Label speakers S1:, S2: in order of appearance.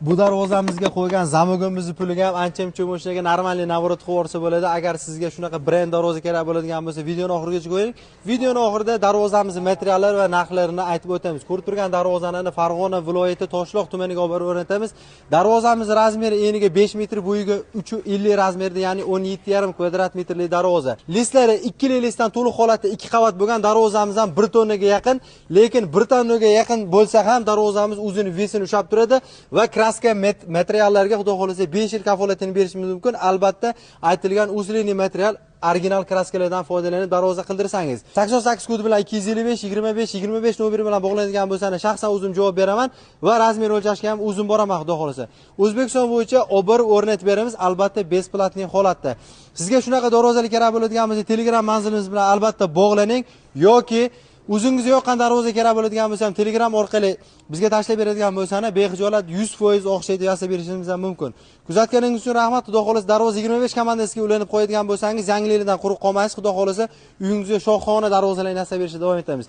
S1: Bu darvozamizga qo'ygan замок imizni puliga ham ancha muncha mashinaga нормальный наворот qilib yuborsa bo'ladi. Agar sizga shunaqa brend darvoza kerak bo'ladigan bo'lsa, videoni oxirigacha ko'ring. Videoni oxirida darvozamizni materiallari va narxlarini aytib o'tamiz. Ko'rib turgan darvozani Farg'ona viloyati Toshloq tumaniga olib borib o'rnatamiz. Darvozamiz размер i eniga 5 metr, bo'yiga 3.50 размер da, ya'ni 17,5 kvadrat metrli darvoza. Лист lari ikkili лист dan to'liq holatda ikki qavat bo'lgan darvozamiz ham 1 tonnaga yaqin, lekin 1 tonnaga yaqin bo'lsa ham darvozamiz o'zini вес ini ushlab turadi va краска materiallarga, xudo xohlasa, 5 yil kafolatini berishimiz mumkin. Albatta, aytilgan усиленный material, original краска lardan foydalanib darvoza qildirsangiz. 88 kodi bilan 255 25 25 nomeri bilan bog'lanadigan bo'lsangiz, shaxsan o'zim javob beraman va размер o'lchashga ham o'zim boraman, xudo xohlasa. O'zbekiston bo'yicha olib borib o'rnatib beramiz, albatta, бесплатный holatda. Sizga shunaqa darvozalar kerak bo'ladigan bo'lsa, Telegram manzilimiz bilan albatta bog'laning yoki o'zingizga yoqqan darvoza kerak bo'ladigan bo'lsa ham Telegram orqali bizga tashlab beradigan bo'lsangiz, bexijolat 100% o'xshaydi yasab berishimiz ham mumkin. Kuzatganingiz uchun rahmat. Xudo xohlasa, Darvoza 25 komandasiga ulanib qo'yadigan bo'lsangiz, yangiliklardan quruq qolmaysiz. Xudo xohlasa, uyingizga shohona darvozalarni yasab berishda davom etamiz.